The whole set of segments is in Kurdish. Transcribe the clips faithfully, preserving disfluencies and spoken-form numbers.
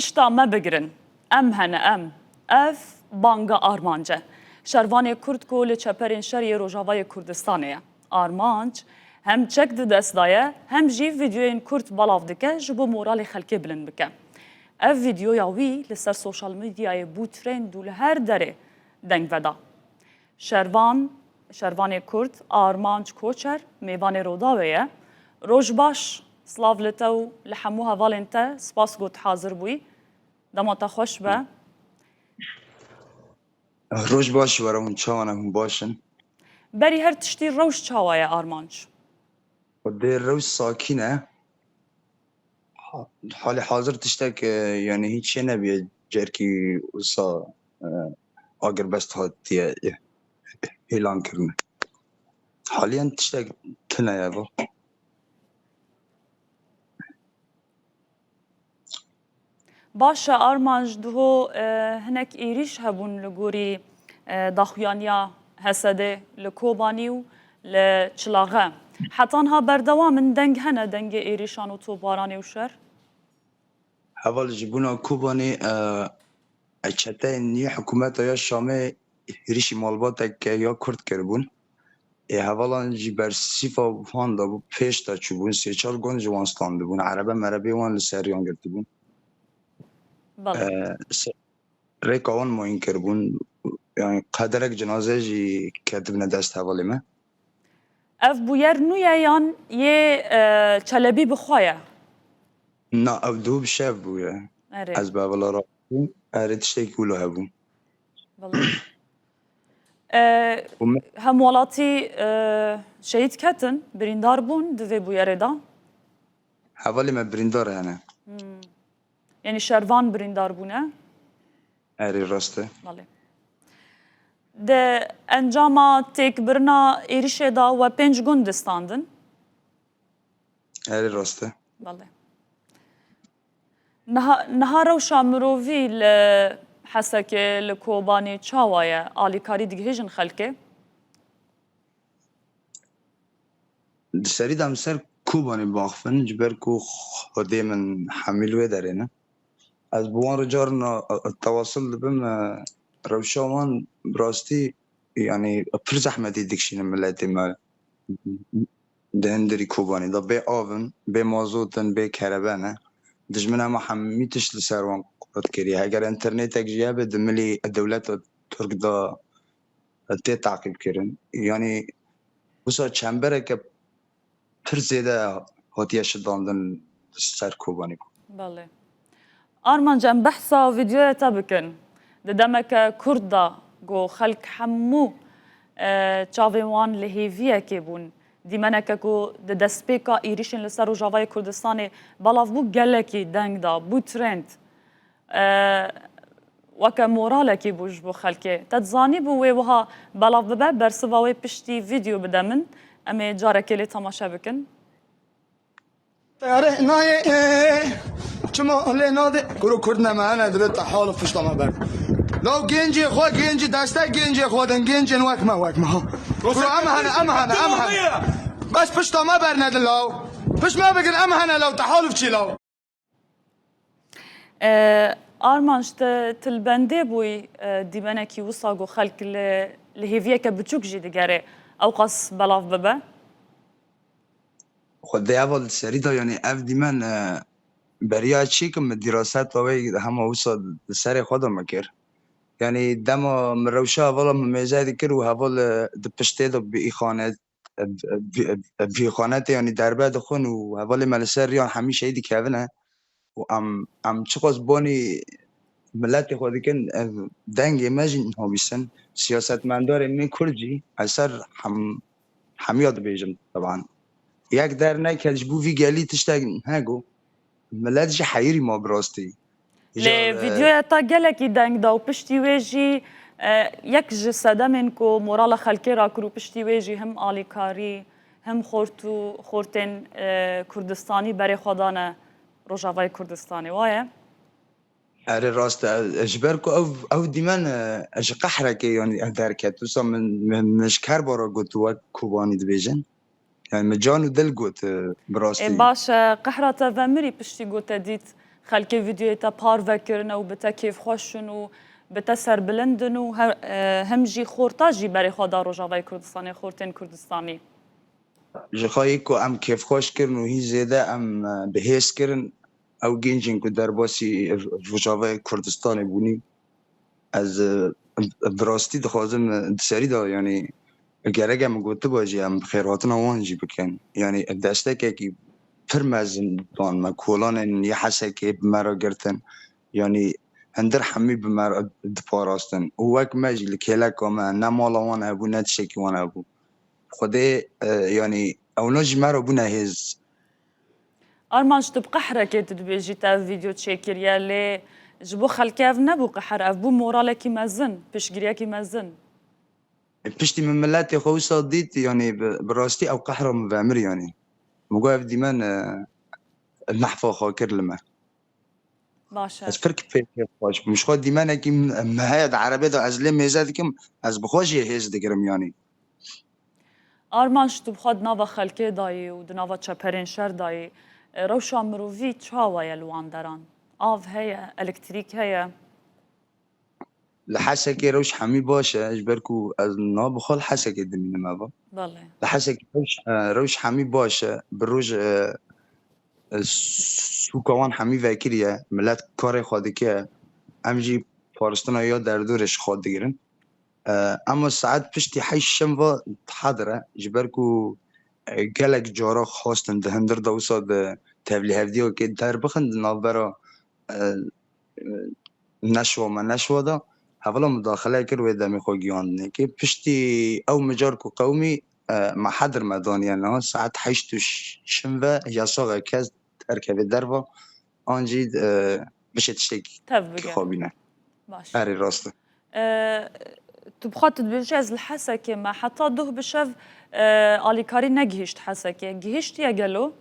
Pişta me bigirin. Em hene em. Ev banga Armanc e. Şervanê Kurd ku li çeperên şer yê Rojavayê Kurdistanê ye. Armanc hem çek di dest de ye, hem jî vîdyoyên kurt belav dike ji bo moralê xelkê bilind bike. Ev vîdyoya wî li ser sosyal medyayê bû trend û li her derê deng veda. Şervan, Şervanê Kurd, Armanc Koçer, mêvanê Rodawê ye. Roj baş, silav li te û li hemû hevalên te, spas got hazir bûyî. Dema te xweş be. Roj baş were hûn çawa ne, hûn baş in? Berî her tiştî rewş çawa ye Armanc? Xwedê rewş sakîn e. Ha-, halê hazir tiştek, e, yani hiç şey nebiye, cerkî wisa, e, agirbest hatiye, e, îlan kirine. Haliyen tiştek tune ye bu. Baş e, Armanc, diho, e, hinek êrîş hebûn li gorî, e, daxuyaniya H S D li Kobanî û li Çilaxe. Heta niha berdewam in, deng hene, dengê êrîşan û topbaranê û şer? Heval, ji bona Kobanî, e, e, çeteyên yê hikûmeta ya Şamê êrîşî malbateke ya Kurd kiribûn. Ê hevalan jî bersîfa wan de bû, pêş de çûbûn, sê çar gund ji wan standibûn, erebe merebê wan li seriyan girtibûn. Belê. E, se-, rêka wan mayîn kiribûn, yani qederek cenaze jî ketibine dest hevalê me. Ev bûyer nû ye yan yê, e, Çelebî bi xwe ye? Na, ev dû bi şev bûye. Erê. Ez bi hevala rabûm. Erê, tiştekî wilo hebû. Belê. E, Û me- hemwelatî, e, şehîd ketin, birîndar bûn di vê bûyerê de? Hevalê me birîndar hene. Hmm. Yanî şervan birîndar bûne? Erê, rast e. Belê. Di encama têkbirina êrişê de we pênc gund di standin? Erê, rast e. Belê. Niha, niha rewşa mirovî li Hesekê, li Kobanê çawa ye? Alîkarî digihêjin xelkê? Di serî de em ser Kobanê biaxivin, ji ber ku Xwedê min hemî li wê derê ne. Ez bi wan re carna, e, e, tewasil dibim, e, rewşa wan bi rastî, yanî pir zehmetî dikişînin miletê me. Di hundirî Kobanê de bê av in, bê mazot in, bê kerebe ne. Dijmin hema hemî tişt li ser wan qut kiriye. Heger înternetek jî hebe di milî dewleta Tirk de tê teqîbkirin. Yanî wisa çembereke pir zêde hatiye şidandin ser Kobanî. Belê. Armanc, em behsa vîdyoya te bikin. Di demeke kurt de ku xelk hemû, e, çavên wan li hêviyekê bûn. Dîmeneke ku di destpêka êrîşên li ser Rojavayê Kurdistanê belav bû, gelekî deng da, bû trend. E, weke moralekî bû ji bo xelkê. Te dizanîbû wê wiha belav bibe? Bersiva wê piştî vîdyo bide min. Em ê carekê lê temaşe bikin. Teyare nayê, e, çima lê nade? Kuro Kurd ne me hene, divê te hal û pişta me ber. Law gencê xwe, gencî destek gencê xwe din, gencên wek me, wek me ha. Kuro em hene, em hene, em hene. Bes pişta me bernedin law. Pişt me bikin, em hene law, te hal û çî law. E, Armanc, te tilbendê bûyî, e, dîmenekî wisa ku xelk li, li hêviyeke biçûk jî digere ewqas belav bibe? Xwedê heval, di serî de, yanî ev dîmen, e, beriya çêkim min dîraseta wê hema wisa di serê xwe de min kir. Yanî dema min rewşa hevala min mêze dikir û heval, e, di piştê de bi îxanet, bi, bi, bi îxanetê, yanî derbe dixwin û hevalê me li ser riyan hemî şehîd dikevine. Û em, em çiqas bonî miletê xwe dikin, ev dengê me jî niha bîsin. Siyasetmendarên me Kurd jî ez ser hem, hemiya dibêjim, teban. Yek derneket ji bo vî gelî tiştek hego. Milet jî heyirî ma bi rastî. Îcar, Lê e, vîdyoya te gelekî deng da û piştî wê jî, e, yek ji sedemên ku morala xelkê rakir û piştî wê jî him alîkarî, him xort û xortên, e, Kurdistanî berê xwe dane Rojavayê Kurdistanê. Wa ye? Erê, rast e. Ji ber ku ew, ew dîmen, e, ji qehrekê, yanî, derket. Wisa min, min, min ji kerba re got, wek Kobanî dibêjin. Yani min can û dil got, e, bi rastî. Ê, baş e, qehra te vemirî piştî ku te dît Xelkê vîdyoyê te parve kirin û bi te kêfxweş in û bi te serbilind in û he-, e, hem jî xorta jî berê xwe da Rojavayê Kurdistanê, xortên Kurdistanî. Ji xwe yê ku em kêfxweş kirin û hîn zêde em, e, bi hêz kirin, ew gencên ku derbasî Rojavayê Kurdistanê bûnî, ez, e, bi rastî dixwazim, e, di serî de, yanî, gerek em gotibû jî em xêrhatina wan jî bikin. Yanî destekekî pir mezin dan me, kolanên yê Hesekê bi me re girtin. Yanî hindir hemî bi me re diparastin. Û wek me jî li kêleka me ne mala wan hebû, ne tiştekî wan hebû. Xwedê, e, yanî ewna ji me re bûne hêz. Armanc, tu bi qehrekê tu dibêjî te ev vîdeo çêkiriye, lê ji bo xelkê ev nebû qeher, ev bû moralekî mezin, piştgiriyekî mezin. Piştî min miletê xwe wisa dît, yanî bi, bi rastî ew qehra min vemir, yanî. Min got ev dîmen, e, nehfa xwe kir li me. Baş e. Ez pir pê xweş bûm. Ji xwe dîmenekî min heye di erebê de ez lê mêze dikim, ez bi xwe jî hêz digirim, yanî. Armanc, tu bi xwe di nava xelkê de yî û di nava çeperên şer de yî. E, rewşa mirovî çawa ye li wan deran? Av heye, elektrîk heye? Li Hesekê rewş hemî baş e, ji ber ku ez niha bi xwe li Hesekê dimînim eva. Belê. Li Hesekê rewş, e, rewş hemî baş e. Bi roj, e, e, sûka wan hemî vekiriye. Milet karê xwe dike. Em jî paristina ya derdorê ji xwe digirin. E, ema saet piştî heşt şem ve hadir e. Ji ber ku, e, gelek cara xwestin di hundir de wisa di tevlîhevdiyekê derbixin di navbera, e, e, neşwa me neşwa de. Hevala mudaxile kir wê demê xwe giyandinê. Kê piştî ew micar ku qewimî, e, me hedir me daniye niha saet heşt û şim ve yasaxa kes derkeve derva, an jî, e, bişê tiştekî Tev bige. Xwe bîne. Baş. Erê rast e. E, tu bi xwe tu dibêjî ez li Hesekê me. Heta doh bi şev, e, alîkarî negihîşt Hesekê. Gihîştiye gelo?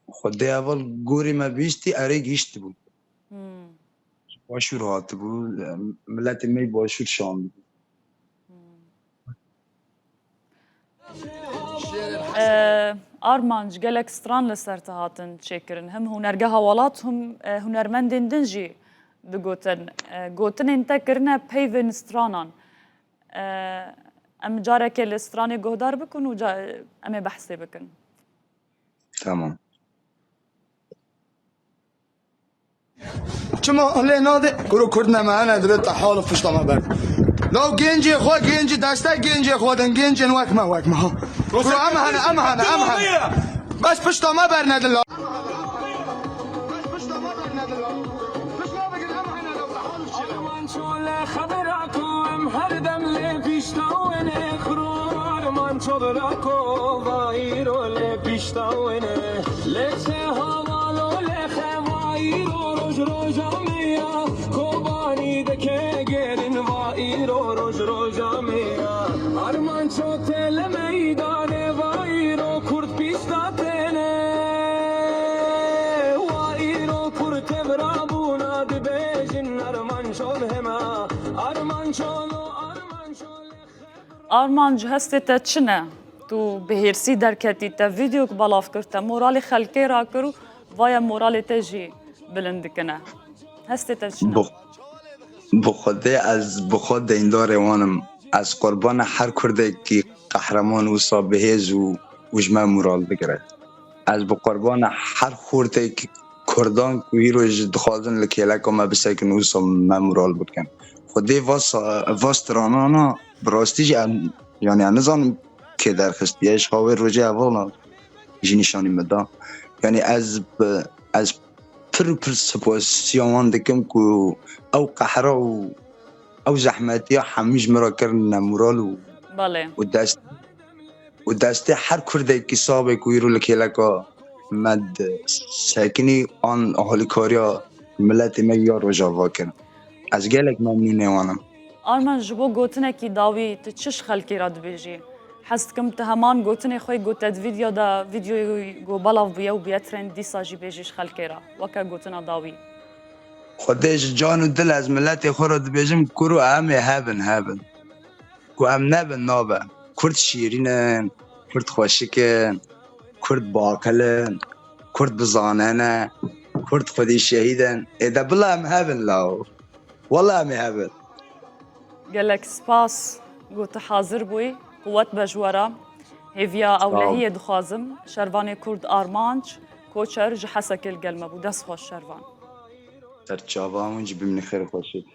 Xwedê heval gorî me bihîstî erê gihîştibû. Hmm. Başûr hatibû, e, miletê me yê Başûr şandibû. Hmm. E, Armanc, gelek stran li ser te hatin çêkirin. Him hunergeha welat, him, e, hunermendên din jî digotin. E, gotinên te kirine peyvên stranan. E, em carekê li stranê guhdar bikin û ca-, em ê behsê bikin. Tamam. Çima lê nade? Kuro Kurd ne me hene dibe te hal pişta me ber. Law gencê xwe, gencî destek gencê xwe din, gencên wek me, wek me ha. Kuro em hene, em hene, em hene. Bes pişta me ber nedin la. Armanço li xebera ku em her dem lê pişta wene, xiror Armanço li ra ko vayîro lê pişta wene. Lê se hawalo lê xevayîro roj roja me ya, Kobanî deke gerin vayîro roj roja me ya. Armanço te li meydanê vayîro Kurd pişta têne. Wa îro Kurd tevra bûna dibêjin Armanço li hema. Armanço lo, Armanço li Armanc, hestê te çi ne? Tu bi hêrsî derketî, te vîdeok belav kir, te moralê xelkê rakir û vaye moralê te jî bilind dikine. Hestê te çi ne? Bi, bi Xwedê ez bi xwe deyndarê wan im. Ez qurbana her Kurdekî qehreman wisa bi hêz û, û ji me moral bigire. Ez bi qurbana her xortê Kurdan ku îro jî dixwazin li kêleka me bisekin û wisa me moral bikin. Xwedê va sa-, va stranana bi rastî jî em, yanî em nizanin kê derxistiye. Ji xwe wê rojê hevala jî nîşanî min da. Yanî ez bi, ez pir û pir spasiya wan dikim ku ew qehra û ew zehmetiya hemî ji min re kirin nemoral û, Belê. û dest, û destê her Kurdekî sabê ku îro li kêleka me disekinî an alîkariya miletê me ya Rojava kirin. Ez gelek memnûnê wan im. Arman, ji bo gotinekî dawî tu çi ji xelkê re dibêjî? Hez dikim tu heman gotinê xwe yê ku te di vîdya de, vîdyoyê ku belav bûye û bûye trend dîsa jî bêjî ji xelkê re, weke gotina dawî. Xwedê ji can û dil ez miletê xwe re dibêjim, kuro em ê hebin, hebin. Ku em nebin, nabe. Kurd şîrîn in, Kurd xweşik in, Kurd baqil in. Kurd bizanene, Kurd xwedî şehîd in. Ê de bila em hebin law. Wela em ê hebin. Gelek spas ku tu hazir bûyî. Quwet be ji we re. Hêviya ewlehiyê dixwazim. Şervanê Kurd Armanc Koçer ji Hesekê li gel me bû. Dest xweş Şervan. Ser çavan hûn jî bimînin xêr û xweşî.